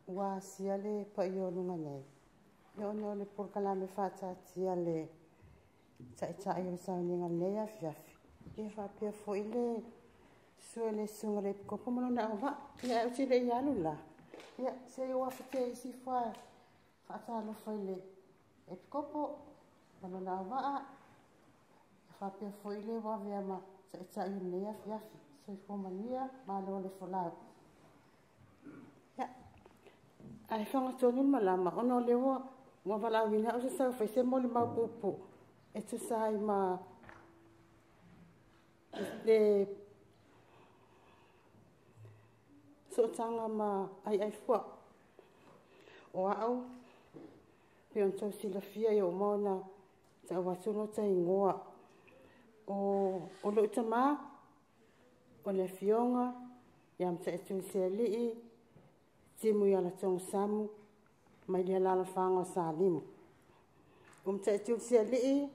ua asia le paia o luga nei, ona o le polokalame faataatia a le Taitai o le sauniga o lenei afiafi, ia faapea foi le susu o le Susuga i le Epikopo ma lona auvaa. Ia ae ou te le i alu la, ia se i ou afe teisi ifo lava e faatalofa i le Epikopo ma lona auvaa, faapea foi le ua avea ma Taitai o lenei afiafi. Soifua manuia, malo le folau. Ia, ae fagatonu le malama, ona o lea ua valaauina au se i sau e fai se molimau puupuu e tusa ai ma le sootaga ma Aiaifua. O au, pei ona outou silafia ua uma ona tau atu lota igoa. O lou tama, o le Afioga ia Mataitusi Sealii Timuiala Togosamu mai le alaalafaga o Salimu. O Mataitusi Sealii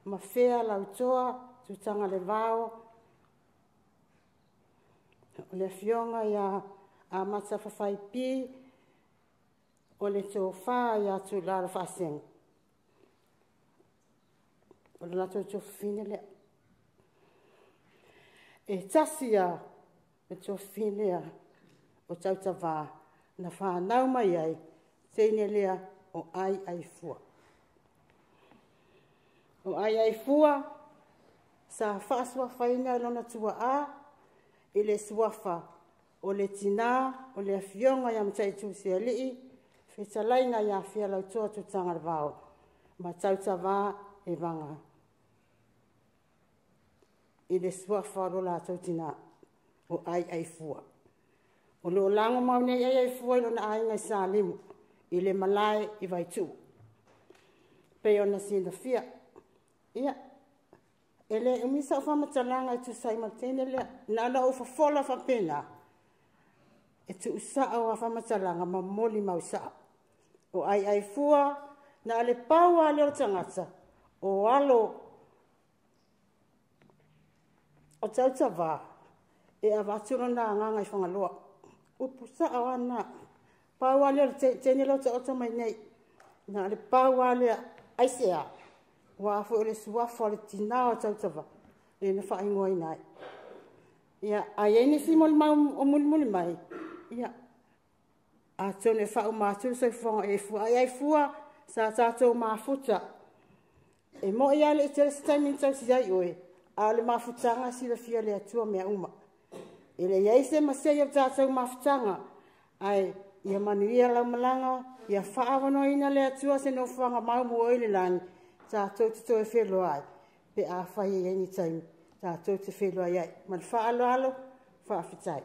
ma Fea Lautoa Tutagalevao, o le Afioga ia Amata Fafai Pi, o le Tofa ia Tuulalo Faasega, o le latou tuafafine lea. E tasi lava le tuafafine o Tautavā na fanau mai ai, teine lea o Aiaifua. O Aiaifua sa faasuafaina e lona tuaa i le suafa o le tina o le Afioga ia Mataitusi Sealii, fetalaiga ia Fealautoa Tutagalevao ma Tautavā Evaga i le suafa o lo latou tina o Aiaifua. O lo o lagomau nei Aiaifua i lona aiga i Salimu i le malae i Vaituu pei ona silafia. Ia, e le umi sau faamatalaga e tusa ai ma le teine lea, na ona ou fofola faapena, e tuusao a faamatalaga ma molimau sao. O Aiaifua, na o le pau lava lea o le tagata o alo o Tautavā e avatu lona agaga i Fagaloa. Upu sao lava lena. Pau lava lea o le teine lea ua taoto mai nei, na o le pau lava lea. Aisea? Aua foi o le suafa o le tina o Tautavā lea na faaigoaina ai. Ia, a i ai nisi molimau o mulimuli mai, ia, atonu e faauma atu le soifuaga o Aiaifua. Aiaifua, sa tatou mafuta. E moni lava e le i tele se taimi na tausi ai oe, a o le mafutaga e silafia e le Atua mea uma. E leai se masei o le tatou mafutaga, ae ia manuia lau malaga, ia faaavanoaina le Atua se nofoaga mau mo oe i le lagi, tatou te toe feiloai pe afai e i ai ni taimi tatou te feiloai ai. Ma le faaaloalo, faafetai.